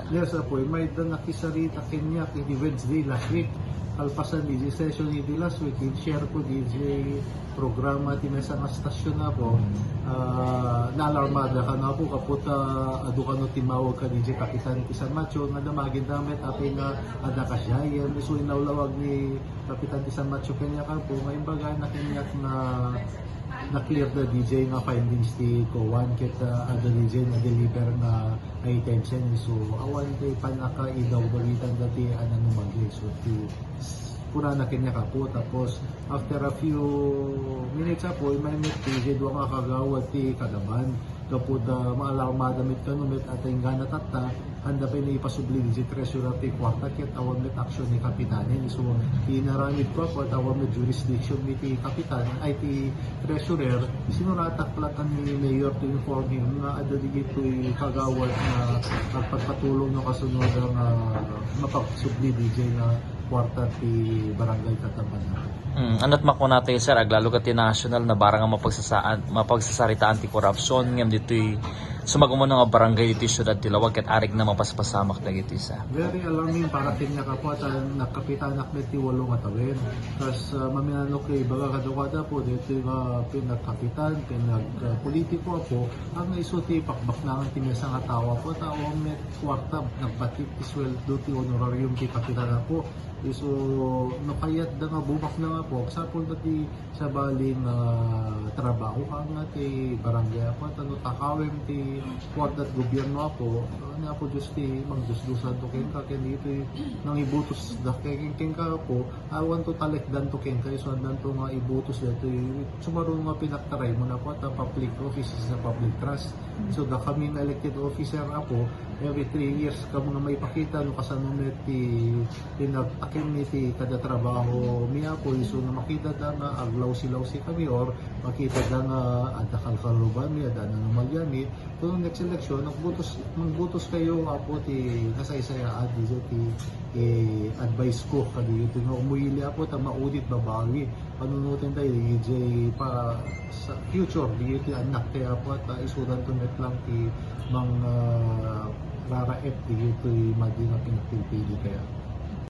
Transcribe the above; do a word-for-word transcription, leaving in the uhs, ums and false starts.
Yes, Apo, mayat da nakisarita kaniak iti Wednesday last week. Kalpasan diay session iti last week, in-share ko diay programa ti maysa nga stasyon, Apo. Ah, naalarmada kano, Apo, gapu ta adu kano timmawag kadi diay kapitan ti San Mateo nga damagenda met apay nga adda ka-C I M, isu inlawlawag ni Kapitan ti San Mateo kaniak, Apo, nga imbagana kaniak nga na-clear da diay nga findings ti COA ket, ah, adda diay na-deliver nga items, and so awan ti pannakaidaw, balita dati an anomalya. So, ti kunana kaniak, Apo, tapos after a few minutes, Apo, immaymit diay dua nga kagawad ti kadaban. Gapu ta maalarmada met kano met a inggana tatta, anda pay nga ipasubli diay treasurer ti kuarta ket awan met action ni kapitanen. So, inaramid ko, Apo, ta awan met jurisdiction mi ti kapitan, ay, ti treasurer. Sinuratak latta ni Mayor to inform him nga adda dagitoy kagawad nga agpagpatulong no kasunod nga mapasubli diay nga kuarta ti barangay Katabanan. Hmm, ania ti makunatayo, sir, aglalo ket ti national na barang nga mapagsasaan-, mapagsasaritaan ti korupsyon ngem ditoy sumagmamano nga barangay ditoy siudad ti Laoag ket aregna mapaspasamak dagitoy, sir. Very alarming para kaniak, Apo, ta nakapitanak met ti walo nga tawen. Kas, ah, maminanok nga ibaga kadakuada, Apo, ditoy nga pinagkapitan, pinagpolitiko, Apo, ang isu ti pakbaknangan ti maysa nga tao, Apo, ta awan met kuarta, nagbatik ti sueldo ti honorarium ti kapitan, Apo. Isu no kayatda nga bumaknang, Apo, agsapulda ti sabali nga trabaho ka nga ti barangay, Apo, ta no takawem ti kuarta ti gobierno, Apo, ni Apo Dios ti mangdusdusanto kenka, ken ditoy nangibutos da ken, kenka, Apo, awanto talekdanto kenka, isu addanto nga ibutos daytoy. Sumaruno nga pinagtaraymo, Apo, ta public office is a public trust. So, dakami nga elected officer, Apo, every three years kami nga maipakita no kasano met ti pinagtakim mi ti kada trabaho mi, Apo, isu no makita da nga aglawsi-lawsi kami or makita da nga adda kalkaluban mi, adda anomalya mi. So, next election, magbutos, magbutos kayo, Apo, ti kasaysayaat, diay ti, eh, advice ko kadi iti nga umuyili, Apo, ta maudit babawi. Panunoten tayo, diay pa sa future, diay ti annak tayo, Apo, ta isudan to met lang ti mang, ah, raraet, diay ti madi nga pinagpilpili tayo.